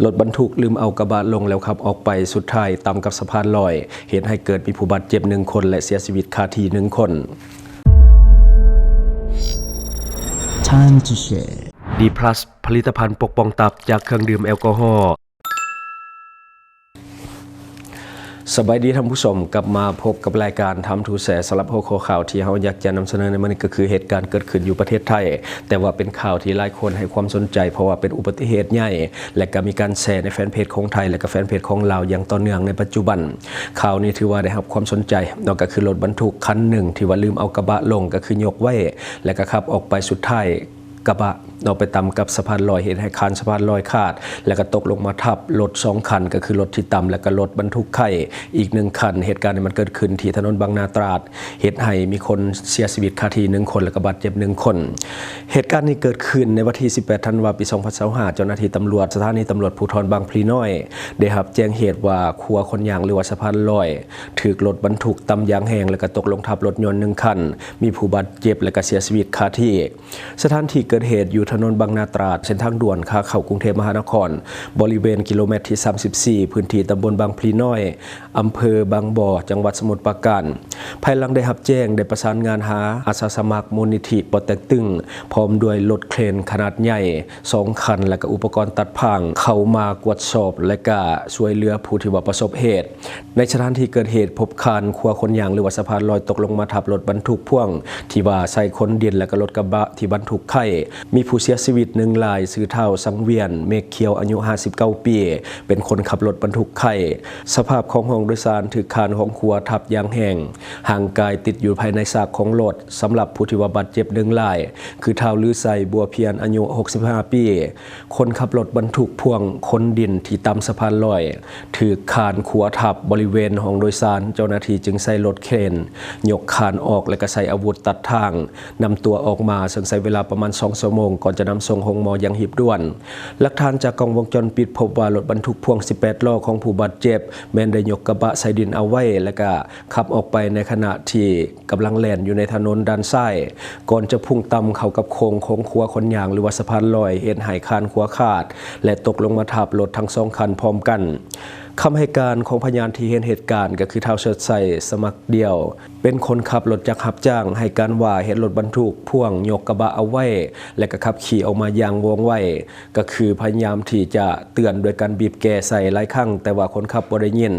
ລົດບັນທຸກລືມເອົາກະບະລົງແລ້ວຂັບອອກໄປ, ສຸດທ້າຍຕຳກັບສະພານລອຍ, ເຮັດໃຫ້ເກີດມີຜູ້ບາດເຈັບໜຶ່ງຄົນ ແລະ ເສຍຊີວິດຄາທີ່ໜຶ່ງຄົນ. Time to share. ດີພລັສ ຜະລິດຕະພັນປົກປ້ອງຕັບຈາກເຄື່ອງດື່ມແອລກໍຮໍ. ສະບາຍດີທ່ານຜູ້ຊົມ, ກັບມາພົບກັບລາຍການ Time to Share. ສຳລັບຫົວຂໍ້ຂ່າວທີ່ເຮົາຢາກຈະນຳສະເໜີໃນມື້ນີ້ ກໍຄືເຫດການເກີດຂຶ້ນຢູ່ປະເທດໄທ, ແຕ່ວ່າເປັນຂ່າວທີ່ຫຼາຍຄົນໃຫ້ຄວາມສົນໃຈ ເພາະວ່າເປັນອຸບັດຕິເຫດໃຫຍ່ ແລະ ກໍມີການແຊໃນແຟນເພຈຂອງໄທ ແລະ ກໍແຟນເພຈຂອງລາວຢ່າງຕໍ່ເນື່ອງໃນປັດຈຸບັນ. ຂ່າວນີ້ຖືວ່າໄດ້ຮັບຄວາມສົນໃຈເນາະ, ກໍຄືລົດບັນທຸກຄັນໜຶ່ງທີ່ວ່າລືມເອົາກະບະລົງ, ກໍຄືຍົກໄວ້ ແລະ ກໍຂັບອອກໄປ, ສຸດທ້າຍ ກະບະເນາະ ໄປຕຳກັບສະພານລອຍ, ເຮັດໃຫ້ຄານສະພານລອຍຂາດ ແລ້ວກໍຕົກລົງມາທັບລົດສອງຄັນ, ກໍຄືລົດທີ່ຕຳ ແລ້ວກໍລົດບັນທຸກໄຂ່ອີກໜຶ່ງຄັນ. ເຫດການນີ້ມັນເກີດຂຶ້ນທີ່ຖະໜົນບາງນາຕາດ, ເຮັດໃຫ້ມີຄົນເສຍຊີວິດຄາທີ່ໜຶ່ງຄົນ ແລ້ວກໍບາດເຈັບໜຶ່ງຄົນ. ເຫດການນີ້ເກີດຂຶ້ນໃນວັນທີສິບແປດ ທັນວາ ປີສອງພັນຊາວຫ້າ. ເຈົ້າໜ້າທີ່ຕຳຫຼວດສະຖານີຕຳຫຼວດພູທອນບາງພລີນ້ອຍ ໄດ້ຮັບແຈ້ງເຫດວ່າຂົວຄົນຍ່າງ ຫຼືວ່າສະພານລອຍ ຖືກລົດບັນທຸກຕຳຢ່າງແຮງ ແລ້ວກໍຕົກລົງທັບລົດຍົນໜຶ່ງຄັນ, ມີຜູ້ບາດເຈັບ ແລະ ກໍເສຍຊີວິດຄາທີ່. ສະຖານທີ່ເກີດເຫດຢູ່ຖະໜົນບາງນາຕຣາດ, ເສັ້ນທາງດ່ວນຂາເຂົ້າກຸງເທບມະຫານະຄອນ, ບໍລິເວນກິໂລແມັດທີສາມສິບສີ່ ພື້ນທີ່ຕຳບົນບາງພລີນ້ອຍ, ອຳເພີບາງບໍ່, ຈັງຫວັດສະໝຸດປາການ. ພາຍຫຼັງໄດ້ຮັບແຈ້ງ, ໄດ້ປະສານງານຫາອາສາສະໝັກມູນນິທິປົອກເຕັກຕຶງ ພ້ອມດ້ວຍລົດເຄຣນຂະໜາດໃຫຍ່ສອງຄັນ ແລະ ກະອຸປະກອນຕັດພາງ ເຂົ້າມາກວດສອບ ແລະ ກະຊ່ວຍເຫຼືອຜູ້ທີ່ວ່າປະສົບເຫດ. ໃນສະຖານທີ່ເກີດເຫດ ພົບຄານຂົວຄົນຍ່າງ ຫຼືວ່າສະພານລອຍຕົກລົງມາທັບລົດບັນທຸກພ່ວງທີ່ວ່າໃສ່ຂົນດິນ ແລະ ກະລົດກະບະທີ່ບັນທຸກໄຂ່. ມີຜູ້ເສຍຊີວິດໜຶ່ງລາຍ, ຊື່ທ້າວ ສັງວຽນ ເມກຂຽວ ອາຍຸຫ້າສິບເກົ້າປີ, ເປັນຄົນຂັບລົດບັນທຸກໄຂ່. ສະພາບຂອງຫ້ອງໂດຍສານຖືກຄານຂອງຂົວທັບຢ່າງແຮງ, ຮ່າງກາຍຕິດຢູ່ພາຍໃນຊາກຂອງລົດ. ສຳລັບຜູ້ທີ່ວ່າບາດເຈັບໜຶ່ງລາຍ ຄືທ້າວ ລືໄຊ ບົວພຽນ ອາຍຸຫົກສິບຫ້າປີ, ຄົນຂັບລົດບັນທຸກພ່ວງຂົນດິນທີ່ຕຳສະພານລອຍ ຖືກຄານຂົວທັບບໍລິເວນຫ້ອງໂດຍສານ, ເຈົ້າໜ້າທີ່ຈຶ່ງໃຊ້ລົດເຄຣນຍົກຄານອອກ ແລະ ກະໃຊ້ອາວຸດຕັດທາງ ນຳຕົວອອກມາ, ເຊິ່ງໃຊ້ເວລາປະມານສອງຊົ່ວໂມງ ກ່ອນຈະນຳສົ່ງໂຮງໝໍຢ່າງຮີບດ່ວນ. ຫຼັກຖານຈາກກ້ອງວົງຈອນປິດພົບວ່າ ລົດບັນທຸກພ່ວງສິບແປດລໍ້ຂອງຜູ້ບາດເຈັບ ແມ່ນໄດ້ຍົກກະບະໃສ່ດິນເອົາໄວ້ ແລະ ກະຂັບອອກໄປໃນຂະນະທີ່ ກຳລັງແລ່ນຢູ່ໃນຖະໜົນດ້ານຊ້າຍ, ກ່ອນຈະພຸ່ງຕ່ຳເຂົ້າກັບໂຄ້ງຂອງຂົວຄົນຍ່າງ ຫຼືວ່າສະພານລອຍ, ເຮັດໃຫ້ຄານຂົວຂາດ ແລະ ຕົກລົງມາທັບລົດທັງສອງຄັນພ້ອມກັນ. ຄຳໃຫ້ການຂອງພະຍານທີ່ເຫັນເຫດການ ກໍຄືທ້າວ ເຊີດໄຊ ສະໝັກດ່ຽວ, ເປັນຄົນຂັບລົດຈັກຮັບຈ້າງ, ໃຫ້ການວ່າເຫັນລົດບັນທຸກພ່ວງຍົກກະບະເອົາໄວ້ ແລະ ກໍຂັບຂີ່ອອກມາຢ່າງວ່ອງໄວ. ກໍຄືພະຍາຍາມທີ່ຈະເຕືອນດ້ວຍການບີບແກໃສ່ຫຼາຍຄັ້ງ, ແຕ່ວ່າຄົນຂັບບໍ່ໄດ້ຍິນ.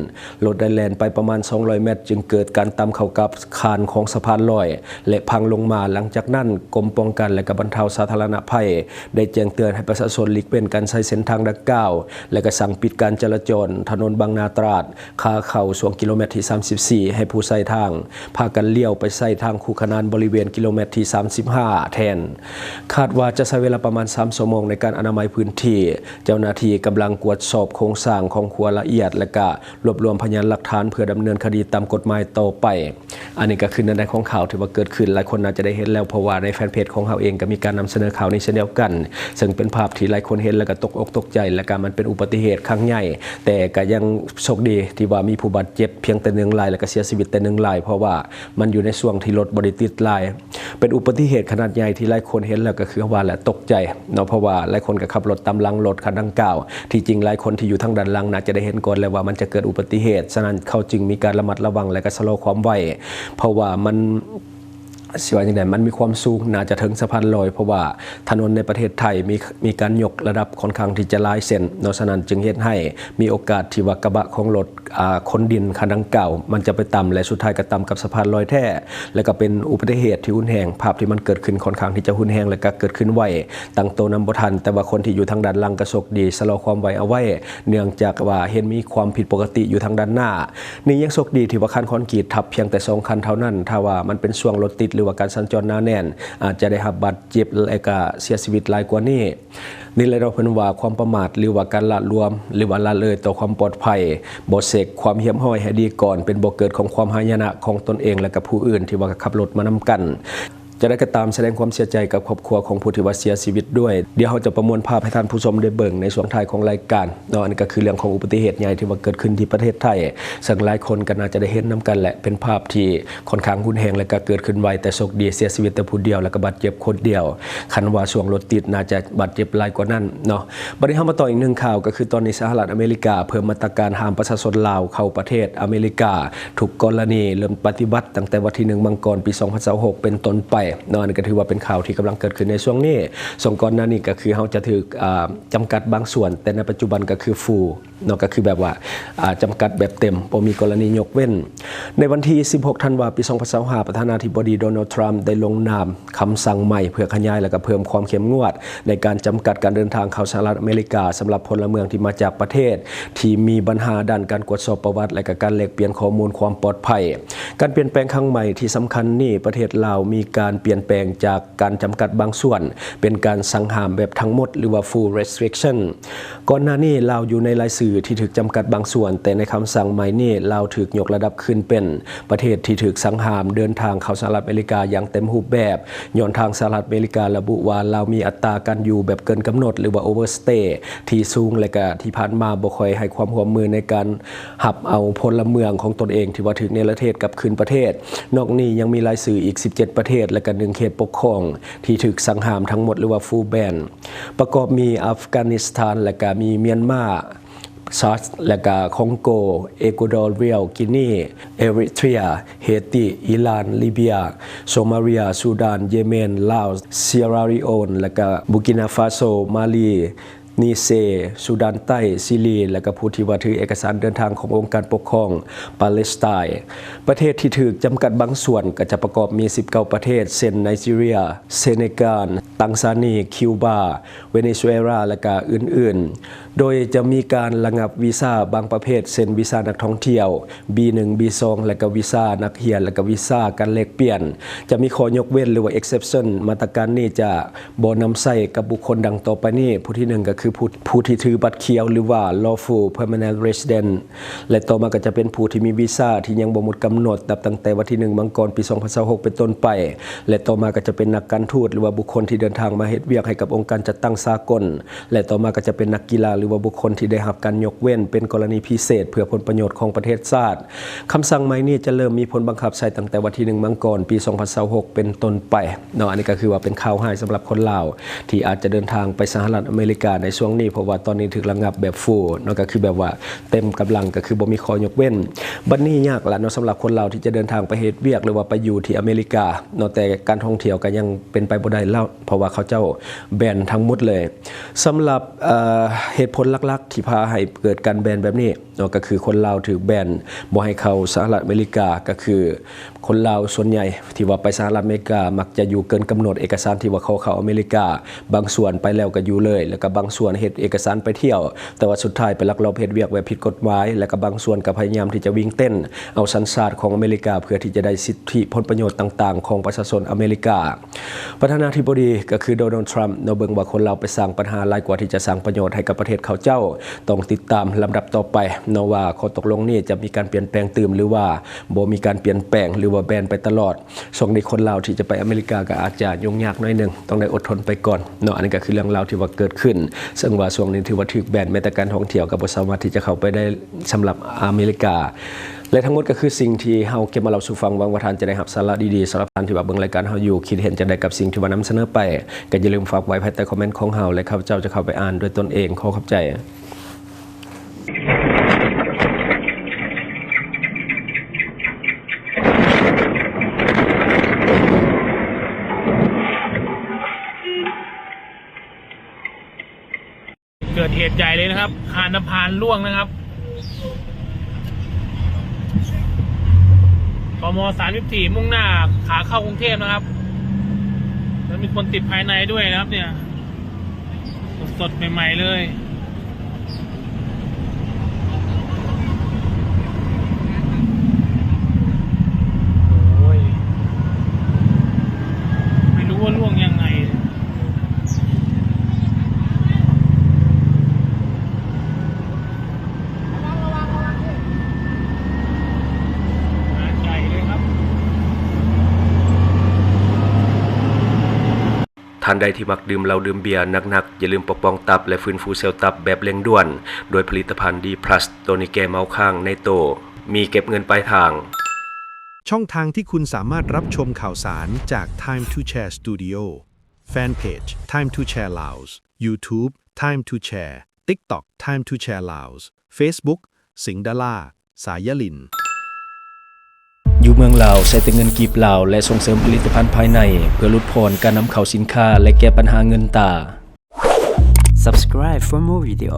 ລົດໄດ້ແລ່ນໄປປະມານສອງຮ້ອຍແມັດ ຈຶ່ງເກີດການຕຳເຂົ້າກັບຄານຂອງສະພານລອຍ ແລະ ພັງລົງມາ. ຫຼັງຈາກນັ້ນ, ກົມປ້ອງກັນ ແລະ ກະບັນເທົາສາທາລະນະໄພ ໄດ້ແຈ້ງເຕືອນໃຫ້ປະຊາຊົນຫຼີກເວັ້ນການໃຊ້ເສັ້ນທາງດັ່ງກ່າວ ແລະ ກະສັ່ງປິດການຈະລາຈອນຖະໜົນບາງນາຕຣາດ ຂາເຂົ້າຊ່ວງກິໂລແມັດທີສາມສິບສີ່ ໃຫ້ຜູ້ໃຊ້ທາງພາກັນລ້ຽວໄປໃຊ້ທາງຄູ່ຂະໜານບໍລິເວນກິໂລແມັດທີສາມສິບຫ້າແທນ. ຄາດວ່າຈະໃຊ້ເວລາປະມານສາມຊົ່ວໂມງໃນການອະນາໄມພື້ນທີ່. ເຈົ້າໜ້າທີ່ກຳລັງກວດສອບໂຄງສ້າງຂອງຂົວລະອຽດ ແລະ ກະລວບລວມພະຍານຫຼັກຖານເພື່ອດຳເນີນຄະດີຕາມກົດໝາຍຕໍ່ໄປ. ອັນນີ້ກໍຄືເນື້ອໃນຂອງຂ່າວທີ່ວ່າເກີດຂຶ້ນ, ຫຼາຍຄົນໜ້າຈະໄດ້ເຫັນແລ້ວ, ເພາະວ່າໃນແຟນເພຈຂອງເຮົາເອງກໍມີການນຳສະເໜີຂ່າວນີ້ເຊັ່ນດຽວກັນ, ເຊິ່ງເປັນພາບທີ່ຫຼາຍຄົນເຫັນແລ້ວກໍຕົກອົກຕົກໃຈ ແລະ ກໍມັນເປັນອຸບັດຕິເຫດຄັ້ງໃຫຍ່, ແຕ່ກໍຍັງໂຊກດີທີ່ວ່າມີຜູ້ບາດເຈັບພຽງແຕ່ໜຶ່ງລາຍ ແລະ ກໍເສຍຊີວິດແຕ່ໜຶ່ງລາຍ, ເພາະວ່າມັນຢູ່ໃນຊ່ວງທີ່ລົດບໍ່ໄດ້ຕິດຫຼາຍ. ເປັນອຸບັດຕິເຫດຂະໜາດໃຫຍ່ທີ່ຫຼາຍຄົນເຫັນແລ້ວກໍຄືວ່າແຫຼະ ຕົກໃຈເນາະ, ເພາະວ່າຫຼາຍຄົນກໍຂັບລົດຕາມຫຼັງລົດຄັນດັ່ງກ່າວ. ທີ່ຈິງຫຼາຍຄົນທີ່ຢູ່ທາງດ້ານຫຼັງໜ້າຈະໄດ້ເຫັນກ່ອນແລ້ວວ່າມັນຈະເກີດອຸບັດຕິເຫດ, ສະນັ້ນເຂົາຈຶ່ງມີການລະມັດລະວັງ ແລະ ກໍຊະລໍຄວາມໄວ, ເພາະວ່າມັນ ຊິວ່າຈັ່ງໃດ, ມັນມີຄວາມສູງ, ໜ້າຈະເຖິງສະພານລອຍ, ເພາະວ່າຖະໜົນໃນປະເທດໄທມີ ມີການຍົກລະດັບຂ້ອນຂ້າງທີ່ຈະຫຼາຍເສັ້ນເນາະ, ສະນັ້ນຈຶ່ງເຮັດໃຫ້ມີໂອກາດທີ່ວ່າກະບະຂອງລົດ ອາ ຂົນດິນຄັນດັ່ງກ່າວ ມັນຈະໄປຕຳ ແລະ ສຸດທ້າຍກໍຕຳກັບສະພານລອຍແທ້ ແລະ ກໍເປັນອຸບັດຕິເຫດທີ່ຮຸນແຮງ. ພາບທີ່ມັນເກີດຂຶ້ນຂ້ອນຂ້າງທີ່ຈະຮຸນແຮງ ແລະ ກໍເກີດຂຶ້ນໄວ, ຕັ້ງໂຕນຳບໍ່ທັນ, ແຕ່ວ່າຄົນທີ່ຢູ່ທາງດ້ານຫຼັງກໍໂຊກດີ ຊະລໍຄວາມໄວເອົາໄວ້ ເນື່ອງຈາກວ່າເຫັນມີຄວາມຜິດປົກກະຕິຢູ່ທາງດ້ານໜ້າ. ນີ້ຍັງໂຊກດີທີ່ວ່າຄານຄອນກຣີດທັບພຽງແຕ່ສອງຄັນເທົ່ານັ້ນ, ຖ້າວ່າມັນເປັນຊ່ວງລົດຕິດ ຫຼືວ່າການສັນຈອນໜາແໜ້ນ ອາດຈະໄດ້ຮັບບາດເຈັບ ແລະ ກະເສຍຊີວິດຫຼາຍກວ່ານີ້. ນີ້ແຫຼະເນາະ ເພິ່ນວ່າຄວາມປະໝາດ ຫຼືວ່າການລະລວມ ຫຼືວ່າລະເລີຍຕໍ່ຄວາມປອດໄພ, ບໍ່ເຊັກຄວາມຮຽບຮ້ອຍໃຫ້ດີກ່ອນ, ເປັນບໍ່ເກີດຂອງຄວາມຫາຍະນະຂອງຕົນເອງ ແລະ ກັບຜູ້ອື່ນທີ່ວ່າຂັບລົດມານຳກັນ. ຈະໄດ້ກໍຕາມ ສະແດງຄວາມເສຍໃຈກັບຄອບຄົວຂອງຜູ້ທີ່ວ່າເສຍຊີວິດດ້ວຍ. ດຽວເຮົາຈະປະມວນພາບໃຫ້ທ່ານຜູ້ຊົມໄດ້ເບິ່ງໃນຊ່ວງທ້າຍຂອງລາຍການເນາະ. ອັນນີ້ກໍຄືເລື່ອງຂອງອຸບັດຕິເຫດໃຫຍ່ທີ່ວ່າເກີດຂຶ້ນທີ່ປະເທດໄທ, ເຊິ່ງຫຼາຍຄົນກໍໜ້າຈະໄດ້ເຫັນນຳກັນແຫຼະ, ເປັນພາບທີ່ຄ່ອນຂ້າງຮຸນແຮງ ແລະກໍເກີດຂຶ້ນໄວ, ແຕ່ໂຊກດີເສຍຊີວິດແຕ່ຜູ້ດຽວ ແລະກໍບາດເຈັບຄົນດຽວ. ຄັນວ່າຊ່ວງລົດຕິດໜ້າຈະບາດເຈັບຫຼາຍກວ່ານັ້ນເນາະ. ບັດນີ້ເຮົາມາຕໍ່ອີກໜຶ່ງຂ່າວ, ກໍຄືຕອນນີ້ສະຫະລັດອາເມລິກາເພີ່ມມາດຕະການຫ້າມປະຊາຊົນລາວເຂົ້າປະເທດອາເມລິກາ ທຸກກໍລະນີ ເລີ່ມປະຕິບັດຕັ້ງແຕ່ວັນທີໜຶ່ງ ມັງກອນ ປີສອງພັນຊາວຫົກ ເປັນຕົ້ນໄປເນາະ. ອັນນີ້ກໍຖືວ່າເປັນຂ່າວທີ່ກຳລັງເກີດຂຶ້ນໃນຊ່ວງນີ້. ຊ່ວງກ່ອນໜ້ານີ້ກໍຄືເຮົາຈະຖືກ ອ່າ ຈຳກັດບາງສ່ວນ, ແຕ່ໃນປັດຈຸບັນກໍຄືຟູລເນາະ, ກໍຄືແບບວ່າ ອ່າ ຈຳກັດແບບເຕັມ, ບໍ່ມີກໍລະນີຍົກເວັ້ນ. ໃນວັນທີສິບຫົກ ທັນວາ ປີສອງພັນຊາວຫ້າ ປະທານາທິບໍດີ ໂດນັລ ທຣຳ ໄດ້ລົງນາມຄຳສັ່ງໃໝ່ເພື່ອຂະຫຍາຍ ແລະກະເພີ່ມຄວາມເຂັ້ມງວດໃນການຈຳກັດການເດີນທາງເຂົ້າສະຫະລັດອາເມລິກາ ສຳລັບພົນລະເມືອງທີ່ມາຈາກປະເທດທີ່ມີບັນຫາດ້ານການກວດສອບປະຫວັດ ແລະກະການແລກປ່ຽນຂໍ້ມູນຄວາມປອດໄພ. ການປ່ຽນແປງຄັ້ງໃໝ່ທີ່ສຳຄັນນີ້, ປະເທດລາວມີການປ່ຽນແປງຈາກການຈຳກັດບາງສ່ວນ ເປັນການສັ່ງຫ້າມແບບທັງໝົດ ຫຼືວ່າ full restriction. ກ່ອນໜ້ານີ້ລາວຢູ່ໃນລາຍຊື່ທີ່ຖືກຈຳກັດບາງສ່ວນ, ແຕ່ໃນຄຳສັ່ງໃໝ່ນີ້ ລາວຖືກຍົກລະດັບຂຶ້ນເປັນປະເທດທີ່ຖືກສັ່ງຫ້າມເດີນທາງເຂົ້າສະຫະລັດອາເມລິກາຢ່າງເຕັມຮູບແບບ, ຍ້ອນທາງສະຫະລັດອາເມລິກາລະບຸວ່າລາວມີອັດຕາການຢູ່ແບບເກີນກຳນົດ ຫຼືວ່າ overstay ທີ່ສູງ ແລະກະທີ່ຜ່ານມາບໍ່ຄ່ອຍໃຫ້ຄວາມຮ່ວມມືໃນການຮັບເອົາພົນລະເມືອງຂອງຕົນເອງທີ່ວ່າຖືກເນລະເທດກັບຄືນປະເທດ. ນອກນີ້ຍັງມີລາຍຊື່ອີກສິບເຈັດປະເທດ ແລະກະໜຶ່ງເຂດປົກຄອງທີ່ຖືກສັ່ງຫ້າມທັງໝົດ ຫຼືວ່າ full ban. ປະກອບມີອັຟການິສຖານ ແລະກະມີມຽນມາ, ຊາດ ແລະກະຄອງໂກ, ເອກົວດໍ, ເຣລ, ກິນີ, ເອຣິເທຣຍ, ເຮຕີ, ອີຣານ, ລີເບຍ, ໂຊມາເລຍ, ຊູດານ, ເຢເມນ, ລາວ, ຊຽຣາລີໂອນ ແລະກະບູກິນາຟາໂຊ, ມາລີ, ນີເຊ, ຊູດານໃຕ້, ຊີລີ ແລະກະຜູ້ທີ່ວ່າຖືເອກະສານເດີນທາງຂອງອົງການປົກຄອງປາເລສໄຕ. ປະເທດທີ່ຖືກຈຳກັດບາງສ່ວນກໍຈະປະກອບມີສິບເກົ້າປະເທດ ເຊັ່ນ ໄນຈີເຣຍ, ເຊເນການ, ຕັງຊານີ, ຄິວບາ, ເວເນຊູເອລາ ແລະກະອື່ນໆ ໂດຍຈະມີການລະງັບວີຊາບາງປະເພດ ເຊັ່ນ ວີຊານັກທ່ອງທ່ຽວ ບີໜຶ່ງ ບີສອງ ແລະກະວີຊານັກຮຽນ ແລະກະວີຊາການແລກປ່ຽນ. ຈະມີຂໍ້ຍົກເວັ້ນ ຫຼືວ່າ exception. ມາດຕະການນີ້ຈະບໍ່ນຳໃຊ້ກັບບຸກຄົນດັ່ງຕໍ່ໄປນີ້. ຜູ້ທີໜຶ່ງກໍຄືຜູ້ ຜູ້ທີ່ຖືບັດຂຽວ ຫຼືວ່າ lawful permanent resident ແລະ ຕໍ່ມາກໍຈະເປັນຜູ້ທີ່ມີວີຊາທີ່ຍັງບໍ່ໝົດກຳນົດ ນັບຕັ້ງແຕ່ວັນທີໜຶ່ງ ມັງກອນ ປີສອງພັນຊາວຫົກ ເປັນຕົ້ນໄປ ແລະ ຕໍ່ມາກໍຈະເປັນນັກການທູດ ຫຼືວ່າບຸກຄົນທີ່ເດີນທາງມາເຮັດວຽກໃຫ້ກັບອົງການຈັດຕັ້ງສາກົນ ແລະ ຕໍ່ມາກໍຈະເປັນນັກກິລາ ຫຼືວ່າບຸກຄົນທີ່ໄດ້ຮັບການຍົກເວັ້ນເປັນກໍລະນີພິເສດ ເພື່ອຜົນປະໂຫຍດຂອງປະເທດຊາດ. ຄຳສັ່ງໃໝ່ນີ້ຈະເລີ່ມມີຜົນບັງຄັບໃຊ້ຕັ້ງແຕ່ວັນທີໜຶ່ງ ມັງກອນ ປີສອງພັນຊາວຫົກ ເປັນຕົ້ນໄປເນາະ. ອັນນີ້ກໍຄືວ່າເປັນຂ່າວຮ້າຍສຳລັບຄົນລາວ ທີ່ອາດຈະເດີນທາງໄປສະຫະລັດອາເມລິກາໃນຊ່ວງນີ້, ເພາະວ່າຕອນນີ້ຖືກລະງັບແບບ full ເນາະ, ກໍຄືແບບວ່າເຕັມກຳລັງ, ກໍຄືບໍ່ມີຂໍ້ຍົກເວັ້ນ. ບັດນີ້ຍາກລະເນາະ ສຳລັບຄົນລາວທີ່ຈະເດີນທາງໄປເຮັດວຽກ ຫຼືວ່າໄປຢູ່ທີ່ອາເມລິກາເນາະ, ແຕ່ການທ່ອງທ່ຽວກໍຍັງເປັນໄປບໍ່ໄດ້ແລ້ວ, ເພາະວ່າເຂົາເຈົ້າແບນທັງໝົດເລີຍ. ສຳລັບ ເອີ ເຫດຜົນຫຼັກໆທີ່ພາໃຫ້ເກີດການແບນແບບນີ້ເນາະ, ກໍຄືຄົນລາວຖືກແບນບໍ່ໃຫ້ເຂົ້າສະຫະລັດອາເມລິກາ, ກໍຄື ຄົນລາວສ່ວນໃຫຍ່ທີ່ວ່າໄປສະຫະລັດອາເມລິກາມັກຈະຢູ່ເກີນກຳນົດ, ເອກະສານທີ່ວ່າຂໍເຂົ້າອາເມລິກາ ບາງສ່ວນໄປແລ້ວກໍຢູ່ເລີຍ, ແລ້ວກໍບາງສ່ວນເຮັດເອກະສານໄປທ່ຽວ ແຕ່ວ່າສຸດທ້າຍໄປລັກລອບເຮັດວຽກແບບຜິດກົດໝາຍ, ແລ້ວກໍບາງສ່ວນກໍພະຍາຍາມທີ່ຈະວິ່ງເຕັ້ນເອົາສັນຊາດຂອງອາເມລິກາ ເພື່ອທີ່ຈະໄດ້ສິດທິຜົນປະໂຫຍດຕ່າງໆຂອງປະຊາຊົນອາເມລິກາ. ປະທານາທິບໍດີກໍຄື ໂດນັລ ທຣຳ ເນາະ ເບິ່ງວ່າຄົນລາວໄປສ້າງບັນຫາຫຼາຍກວ່າທີ່ຈະສ້າງປະໂຫຍດໃຫ້ກັບປະເທດເຂົາເຈົ້າ. ຕ້ອງຕິດຕາມລຳດັບຕໍ່ໄປເນາະວ່າຂໍ້ຕົກລົງນີ້ຈະມີການປ່ຽນແປງຕື່ມ ຫຼືວ່າບໍ່ມີການປ່ຽນແປງ ຫຼືວ່າແບນໄປຕະຫຼອດ. ຊ່ວງນີ້ຄົນລາວທີ່ຈະໄປອາເມລິກາກໍອາດຈະຫຍຸ້ງຍາກໜ້ອຍໜຶ່ງ, ຕ້ອງໄດ້ອົດທົນໄປກ່ອນເນາະ. ອັນນີ້ກໍຄືເລື່ອງລາວທີ່ວ່າເກີດຂຶ້ນ, ເຊິ່ງວ່າຊ່ວງນີ້ຖືວ່າຖືກແບນ, ແມ້ແຕ່ການທ່ອງທ່ຽວກໍບໍ່ສາມາດທີ່ຈະເຂົ້າໄປໄດ້ສຳລັບອາເມລິກາ. ແລະ ທັງໝົດກໍຄືສິ່ງທີ່ເຮົາເກັບມາເລົ່າສູ່ຟັງ, ຫວັງວ່າທ່ານຈະໄດ້ຮັບສາລະດີໆ. ສຳລັບທ່ານທີ່ວ່າເບິ່ງລາຍການເຮົາຢູ່, ຄິດເຫັນຈັ່ງໃດກັບສິ່ງທີ່ວ່ານຳສະເໜີໄປ, ກໍຢ່າລືມຝາກໄວ້ພາຍໃຕ້ຄອມເມັນຂອງເຮົາ ແລະ ຂ້າພະເຈົ້າຈະເຂົ້າໄປອ່ານດ້ວຍຕົນເອງ. ຂໍຂອບໃຈ. เกิดเหตุใหญ่เลยนะครับ คานสะพานร่วงนะครับ กม สามสิบสี่ มุ่งหน้าขาเข้ากรุงเทพฯ นะครับ แล้วมีคนติดภายในด้วยนะครับเนี่ย สดๆ ใหม่ๆ เลย โอ้ย ไม่รู้ว่าร่วงยังไง งานใหญ่เลยครับ ທ່ານໃດທີ່ມັກດື່ມເຫຼົ້າດື່ມເບຍໜັກໆ ຢ່າລືມປົກປ້ອງຕັບ ແລະ ຟື້ນຟູເຊວຕັບແບບເລັ່ງດ່ວນ ດ້ວຍຜະລິດຕະພັນ D plus ໂຕນີ້ແກ້ເມົາຄ້າງໃນໂຕ ມີເກັບເງິນປາຍທາງ. ช่องทางที่คุณสามารถรับชมข่าวสารจาก Time to Share Studio Fanpage Time to Share Laos YouTube Time to Share TikTok Time to Share Laos Facebook สิงห์ดารา สายยลิน ຢູ່ເມືອງລາວ ໃຊ້ແຕ່ເງິນກີບລາວ ແລະ ສົ່ງເສີມຜະລິດຕະພັນພາຍໃນ ເພື່ອຫຼຸດຜ່ອນການນຳເຂົ້າສິນຄ້າ ແລະ ແກ້ບັນຫາເງິນຕາ. Subscribe for more video.